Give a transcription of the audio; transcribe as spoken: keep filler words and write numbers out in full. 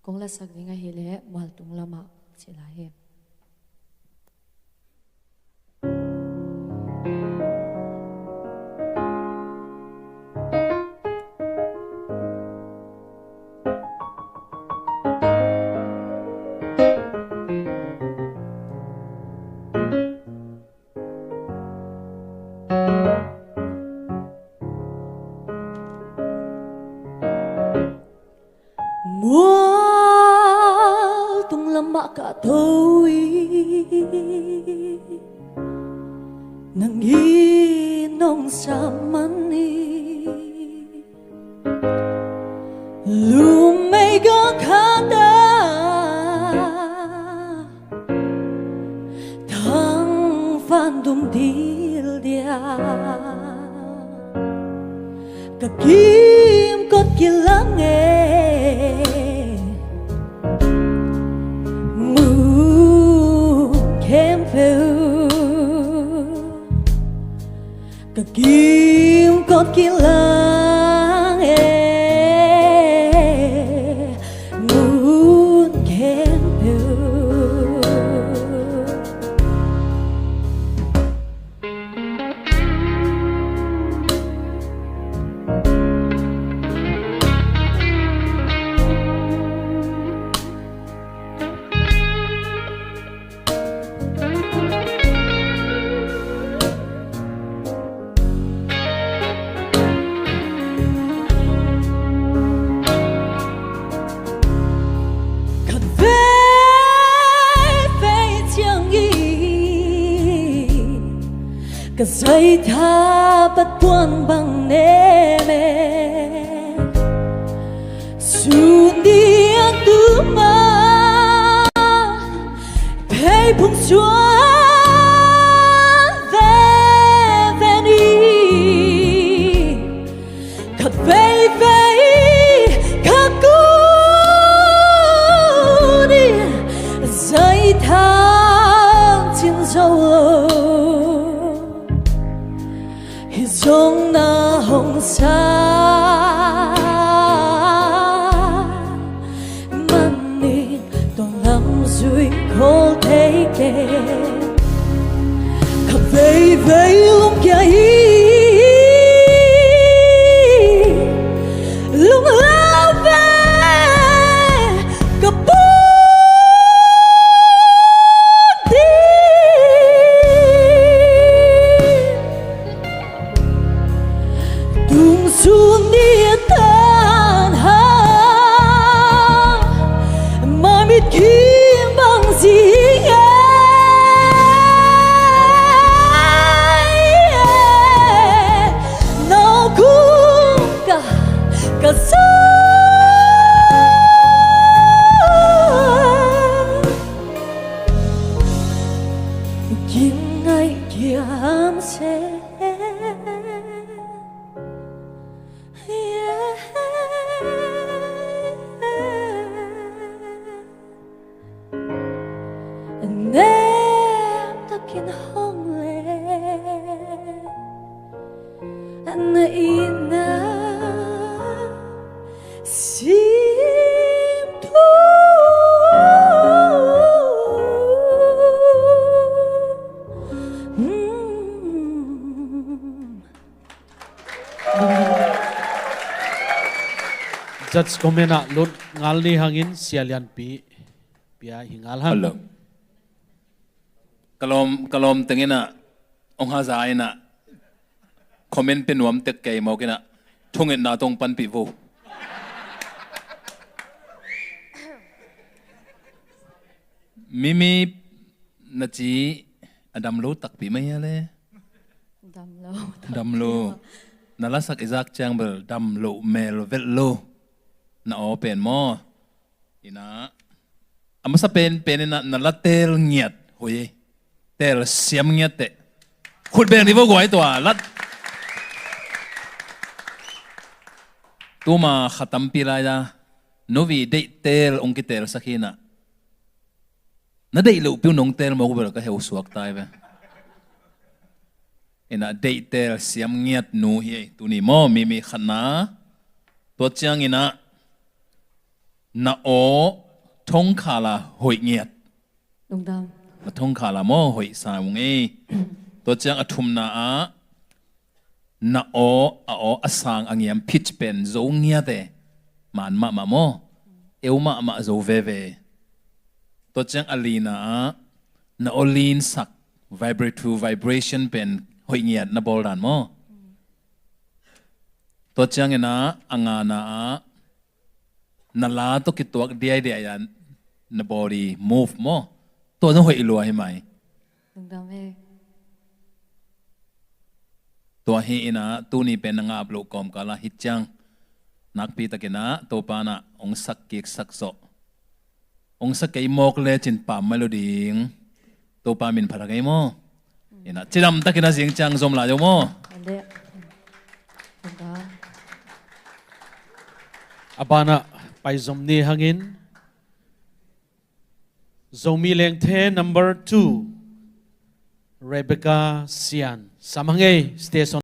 Kong lasak ding ahih leh mual tung lamah ci lai hi. Mual tung lamah ka tho hi, nang in hong sam man hi. Lumei gawh khat ah thangvan dum dil dia, ka kimkot kilang e, mun khempeuh. Ka kimkot kilang e, mun khempeuh. Khat veivei ciangin ka zaitha pat puan bang nem e. Sun ding a tuma pheiphung suan veve ni. Khat veivei ka kun in zaitha cin zo lo. Hih zong na hong sa manin tua lam zui khol thei kei. Khat veivei lungkia hi, lunglau ve ka put ding. Tung sun ni a tan ha, mai mit kim bang zing e. Nau kum ka, ka sa kim ngai kiam se. Nem takin hong le na ina sim thu. Judge comment ah lut ngal ni hangin Sia Lianpi pia hi ngal hang. Hello. Ka lawm, ka lawm teng in ah, ong haza in ah, comment pe nuam tek kei mawk in ah, thungetna tawh panpih vo. Mimi, na ci a dam lo takpi mah hia le? Dam lo. Dam lo. Na lasak i zak ciang bel dam lo mel velh lo. Na aw pen maw? Ina, a masa pen pen ina, na la teel ngiat hoih ei. Teel siam ngiat teh. Khut beng ni vo guai tua lat. Tuma kha tampi lai-a novi deih teel ong kiteelsak hi ina. Na deih loh piu nong teel mawk uh bel ka heu suak tai ve. Ina, deih teel siam ngiat nu hi ei. Tuni maw, Mimi khatna. Tua ciang ina, Na aw thongkhal a hoih ngiat. Lungdam. Na thongkhal a maw hoih sa ung ei. Tua ciang a thumna ah na aw, a aw a sang a ngiam pitch pen zo ngiat e. Man mahmah maw. Eu mahmah zo veve. Tua ciang a lina ah na aw linsak, vibrato, vibration pen hoih ngiat na bawl dan maw. Tua ciangin ah a ngana ah na la tawh kituak diaidiai a na body move maw. Tua zong hoih lua hi mai. Lungdam e. Tua hi in ah tuni pen na ngap loh kawmkal ah hi ciang nakpi takin ah Topa in ah hong sak kiksak zawh. Hong sak kei mawk lecin pam mai lo ding. Topa min phat a kei maw. In ah cidam takin a zing ciang zom lai zo maw. A banah paizom ni hangin Zomi Lengthe number two, Rebecca Sian. Sam hang ei, station.